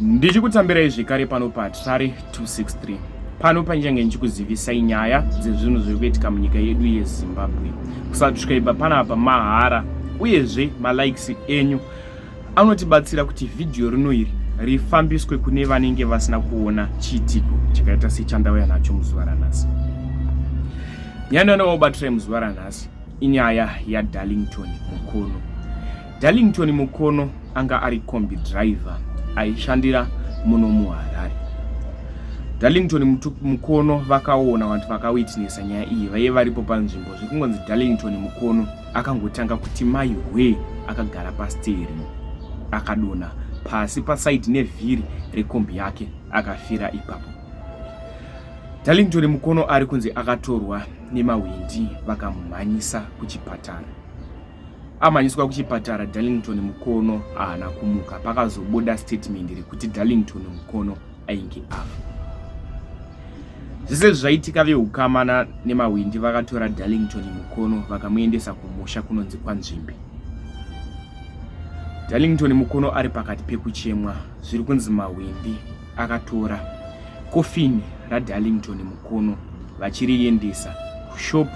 Ndichikutambirai zvekare pano paTrare 263. Pano panchange ndichikuzivisai nyaya dzezvinhu zviri kuitika munyika yedu yeZimbabwe. Kusubscribe panapa mahara uyezve malikes enyu anotibatsira kuti vhidhiyo rino iri rifambiswe kune vanenge vasina kuona chiitiko chakaita sechandauya nacho muzuva ranhasi. Nyaya ndandakaubatirai muzuva ranhasi inyaya yaDarlington Mukono. Darlington Mukono anga ari kombi driver aishandira muno muHarare. Darlington Mukono vakaona vanhu vakawitnessa nyaya iyi vaive varipo panzvimbo zvekungonzi Darlington Mukono akangotanga kuti mai hwee akagara pasteering akadonha pasi pasaidi nevhiri rekombi yake akafira ipapo. Darlington Mukono ari kunzi akatorwa nemahwindi vakamumhanyisa kuchipatara. Amhanyiswa kuchipatara Darlington Mukono haana kumuka pakazobuda statement rekuti Darlington Mukono ainge afa. Zvese zvaitika vehukama nemahwindi vakatora Darlington Mukono vakamuendesa kumusha kunonzi kwaNzvimbe. Darlington Mukono ari pakati pekuchemwa zviri kunzi mahwindi akatora kofini raDarlington Mukono vachiriendesa kushop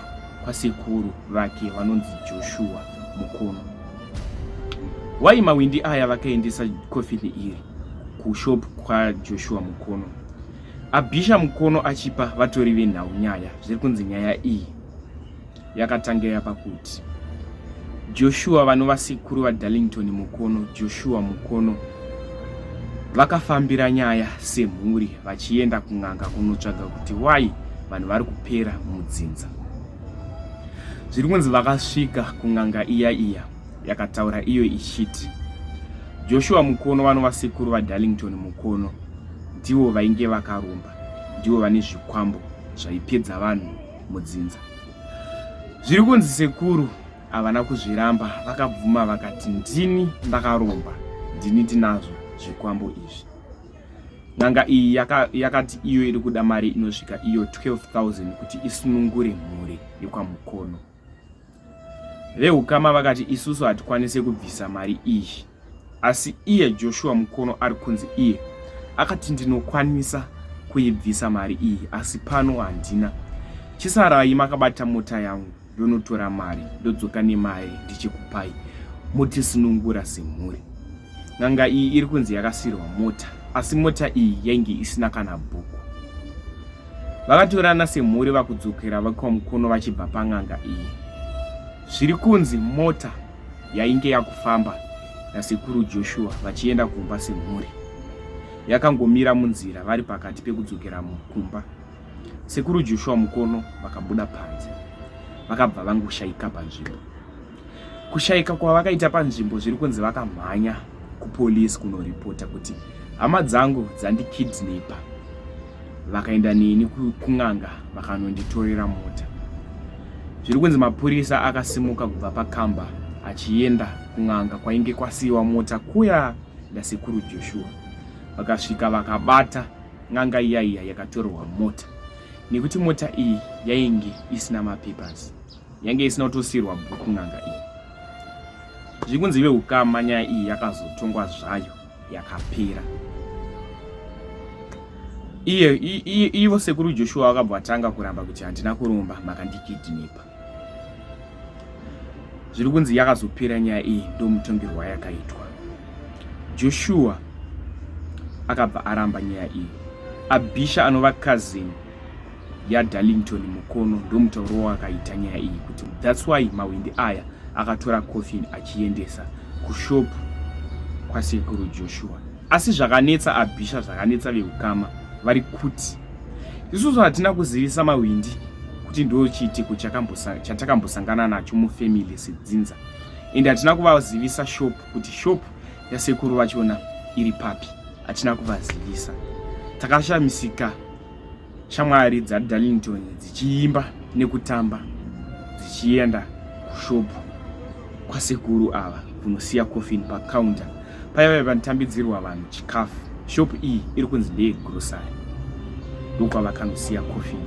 kwasekuru vake vanonzi Joshua Mukono. Why mawindi aya vakaendesa kofini iri kushop kwaJoshua Mukono? Abhisha Mukono achipa vatori venhau nyaya zviri kunzi nyaya iyi yakatangira pakuti Joshua vanova sekuru vaDarlington Mukono, Joshua Mukono, vakafambira nyaya semhuri vachienda kun'anga kunotsvaga kuti why vanhu vari kupera mudzinza. Zviri kunzi vakasvika kun'anga iya iya yakataura iyo ichiti Joshua Mukono vanova sekuru vaDarlington Mukono ndivo vainge vakaromba, ndivo vane zvikwambo zvaipedza vanhu mudzinza. Zviri kunzi sekuru havana kuzviramba vakabvuma vakati ndini ndakaromba ndini ndinazvo zvikwambo izvi. N'anga iyi yakati yaka iyo iri kuda mari inosvika iyo 12,000 kuti isunungure mhuri yekwaMukono. Vehukama vakati isusu hatikwanise kubvisa mari iyi asi iye Joshua Mukono ari kunzi iye akati ndinokwanisa kuibvisa mari iyi asi pano handina. Chisarai makabata mota yangu ndonotora mari ndodzoka nemari ndichikupai motisunungura semhuri. N'anga iyi iri kunzi yakasirwa mota asi mota iyi yainge isina kana bhuku. Vakatorana semhuri vakudzokera vekwaMukono vachibva pan'anga iyi. Zviri kunzi mota yainge yakufamba nasekuru Joshua vachienda kumba semhuri. Yakangomira munzira vari pakati pekudzokera kumba. Sekuru Joshua Mukono vakabuda panze vakabva vangoshaika panzvimbo. Kushaika kwavakaita panzvimbo zviri kunzi vakamhanya kupolice kunoripota kuti hama dzangu dzandikidnapa vakaenda neni kun'anga vakanonditorera mota. Zviri kunzi mapurisa akasimuka kubva pakamba achienda kun'anga kwainge kwasiiwa mota kuya ndasekuru Joshua. Vakasvika vakabata n'anga iya iya yakatorerwa mota nekuti mota iyi yainge isina mapapers yange isina kutosiirwa bhuku n'anga iyi. Zvikunzi veukama nyaya iyi yakazotongwa zvayo yakapera. Iye ivo sekuru Joshua vakabva vatanga kuramba kuti handina kuromba makandikidnepa. Zviri kunzi yakazopera nyaya iyi ndomutongerwo wayakaitwa. Joshua akabva aramba nyaya iyi. Abisha anova cousin yaDarlington Mukono ndomutauro wakaita nyaya iyi kuti that's why mawindi aya akatora coffin achiendesa kushop kwasekuru Joshua. Asi zvakanetsa Abisha zvakanetsa veukama vari kuti isusu hatina kuzivisa mawindi kuti ndo chiitiko chatakambosangana nacho mufamily sedzinza ende hatina kuvazivisa shop kuti shop yasekuru vachona iri papi hatina kuvazivisa takashamisika shamwari dzaDarlington dzichiimba nekutamba dzichienda kushopu kwasekuru ava kunosiya coffin pacounter paiva panotambidzirwa vanhu chikafu. Shop iyi iri kunzi ndeye grocery, ndokwavakanosiya coffin.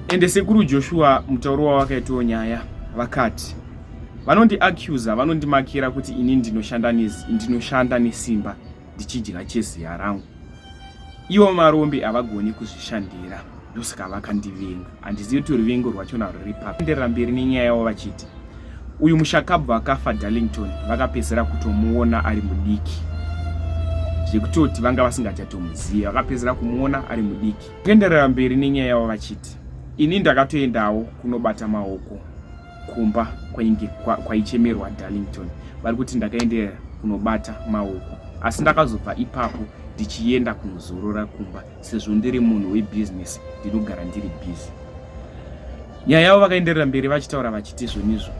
Ende sekuru Joshua mutauro wavakaitawo nyaya vakati vanondi accuser vanondimakira kuti ini ndinoshanda nesimba. ndichidya cheziya rangu. Ivo marombe havagoni kuzvishandira ndosaka vakandivenga. Handizivi kuti ruvengo rwachona rwuri papi. Enderera mberi nenyaya yavo vachiti uyu mushakabvu akafa Darlington vakapedzisira kutomuona ari mudiki zvekutoti vanga vasingachatomuziva vakapedzisira kumuona ari mudiki. Kuenderera mberi nenyaya yavo vachiti ini ndakatoendawo kunobata maoko kumba kwainge kwaichemerwa Darlington vari kuti ndakaenderera kunobata maoko asi ndakazobva ipapo ndichienda kunozorora kumba sezvo ndiri munhu webusiness ndinogara ndiri busy. Nyaya yavo vakaenderera mberi vachitaura vachiti zvonizvo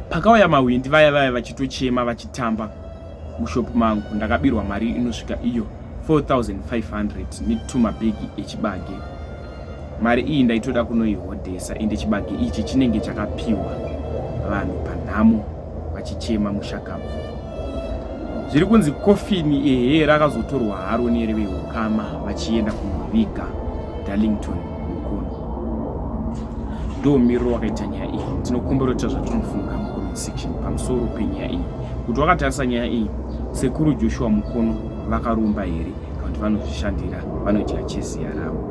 pakauya mahwindi vaya vaya vachitochema vachitamba mushop mangu ndakabirwa mari inosvika iyo 4500 netumabhegi echibage mari iyi ndaitoda kunoihodhesa ende chibage ichi chinenge chakapiwa vanhu panhamo vachichema mushakabvu zviri kunzi kofini ehe rakazotorwa haro nerevehukama vachienda kunoviga Darlington Mukono ndo mumiriro wakaita nyaya iyi tinokumbira kuita zvatinofunga mucomment section pamusoro penyaya iyi kuti wakatarisa nyaya iyi sekuru Joshua Mukono vakaromba here kana kuti vanozvishandira vanodya cheziya ravo.